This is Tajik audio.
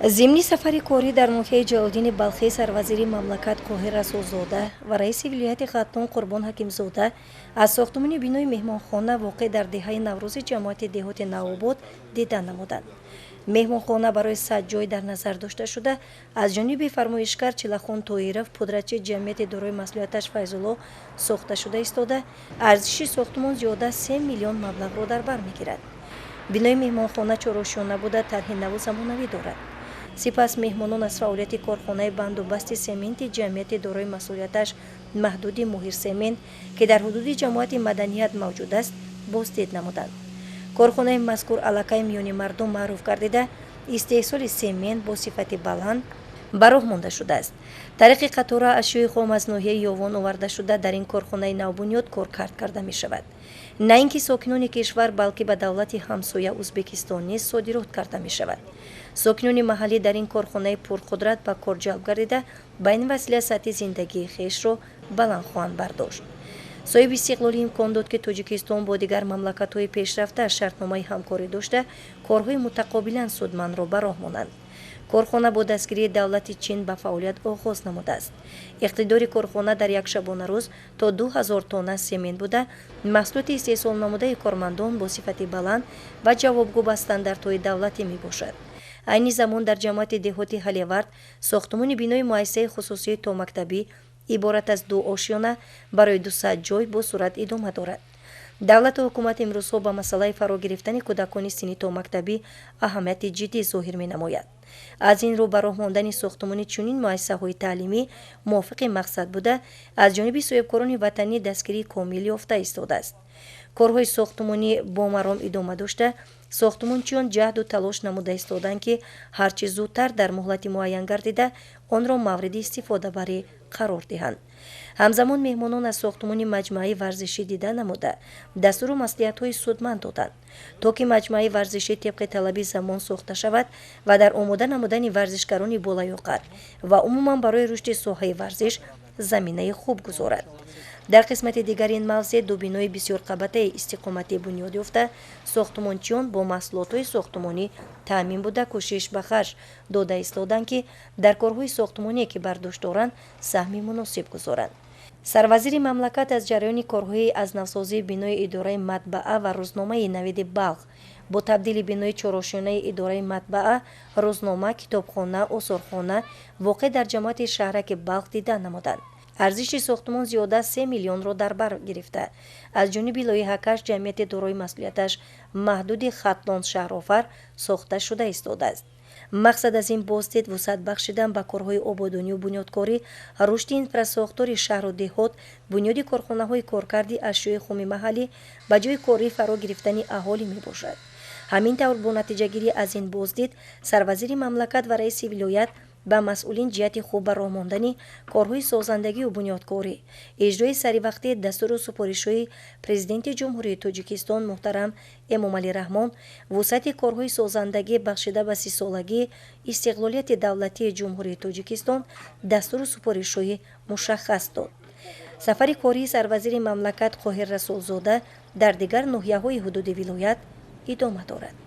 Зимни сафари корӣ дар ноҳияи Ҷалолиддини Балхӣ сарвазири мамлакат Қоҳир Расулзода ва раиси вилояти Хатлон Қурбон Ҳакимзода аз сохтмони бинои меҳмонхона, воқеъ дар деҳаи Наврӯзи ҷамоати деҳоти Навобод, дида намуданд. Меҳмонхона барои 100 ҷой дар назар дошта шуда, аз ҷониби фармоишгар Чилахон Тоиров, пудрачи ҷамъияти дорои масъулияташ Файзулло сохта шуда истода, арзиши сохтмон зиёда 3 миллион маблағро дар бар мегирад. Бинои меҳмонхона чорошёна буда, тарҳи наву замонавӣ дорад. Сипас меҳмонон аз фаъолияти корхонаи бандубасти сементи ҷамъияти дорои масъулияташ маҳдуди Моҳирсемент, ки дар ҳудуди ҷамоати Маданият мавҷуд аст, боздид намуданд. Корхонаи мазкур аллакай миёни мардум маъруф гардида, истеҳсоли семент бо сифати баланд ба роҳ монда шудааст. Тариқи қатора ашёи хом аз ноҳияи Ёвон оварда шуда, дар ин корхонаи навбунёд коркард карда мешавад. На ин ки сокинони кишвар, балки ба давлати ҳамсоя Ӯзбекистон низ содирот карда мешавад. Сокинони маҳаллӣ дар ин корхонаи пурқудрат ба кор ҷалб гардида, ба ин васила сатҳи зиндагии хешро баланд хоҳанд бардошт. Соҳиби истиқлолӣ имкон дод, ки Тоҷикистон бо дигар мамлакатҳои пешрафта шартномаи ҳамкорӣ дошта, корҳои мутақобилан судмандро ба роҳ монанд. Корхона бо дастгирии давлати Чин ба фаъолият оғоз намудааст. Иқтидори корхона дар як шабонарӯз то 2000 тонна семент буда, маҳсулоти истеҳсолнамудаи кормандон бо сифати баланд ва ҷавобгӯ ба стандартҳои давлатӣ мебошад. Айни замон дар ҷамоати деҳоти Ҳалевард сохтмони бинои муассисаи хусусии томактабӣ иборат аз ду ошёна барои 200 ҷой бо суръат идома дорад. Давлату ҳукумат имрӯзҳо ба масъалаи фаро гирифтани кӯдакони синни томактабӣ аҳамияти ҷиддӣ зоҳир менамояд. Аз ин рӯ, ба роҳ мондани сохтмони чунин муассисаҳои таълимӣ мувофиқи мақсад буда, аз ҷониби соҳибкорони ватанӣ дастгирии комил ёфта истодааст. Корҳои сохтмонӣ бо маром идома дошта, сохтмончиён ҷаҳду талош намуда истоданд, ки ҳарчи зудтар дар муҳлати муайян гардида, онро мавриди истифодабарӣ қарор диҳанд. Ҳамзамон меҳмонон аз сохтмони маҷмӯаи варзишӣ дида намуда, дастуру маслиҳатҳои судманд доданд, то ки маҷмӯаи варзишӣ тибқи талаби замон сохта шавад ва дар омода намудани варзишгарони болаёқат ва умуман барои рушди соҳаи варзиш заминаи хуб гузорад. Дар қисмати дигари ин мавзеъ ду бинои бисёрқабатаи истиқоматӣ бунёд ёфта, сохтмончиён бо маҳсулотҳои сохтмонӣ таъмин буда, кӯшиш ба харҷ дода истоданд, ки дар корҳои сохтмоние, ки бар дӯш доранд, саҳми муносиб гузоранд. Сарвазири мамлакат аз ҷараёни корҳои аз навсозии бинои идораи матбаа ва рӯзномаи Навиди Балх бо табдили бинои чорошёнаи идораи матбаа, рӯзнома, китобхона, осорхона, воқеъ дар ҷамоати шаҳраки Балх, дида намуданд. Арзиши сохтмон зиёда 3 миллионро дар бар гирифта, аз ҷониби лоиҳакаш ҷамъияти дорои масъулияташ маҳдуди Хатлон шаҳрофар сохта шуда истодааст. Мақсад аз ин боздид вусъат бахшидан ба корҳои ободонию бунёдкорӣ, рушди инфрасохтори шаҳру деҳот, бунёди корхонаҳои коркарди ашёи хоми маҳаллӣ, ба ҷои корӣ фаро гирифтани аҳолӣ мебошад. Ҳамин тавр, бо натиҷагирӣ аз ин боздид, сарвазири мамлакат ва раиси вилоят ба масъулин ҷиҳати хуб ба роҳ мондани корҳои созандагию бунёдкорӣ, иҷрои саривақтии дастуру супоришҳои Президенти Ҷумҳурии Тоҷикистон муҳтарам Эмомалӣ Раҳмон, вусъати корҳои созандагӣ бахшида ба 30-солагии истиқлолияти давлатии Ҷумҳурии Тоҷикистон дастуру супоришҳои мушаххас дод. Сафари кории сарвазири мамлакат Қоҳир Расулзода дар дигар ноҳияҳои ҳудуди вилоят идома дорад.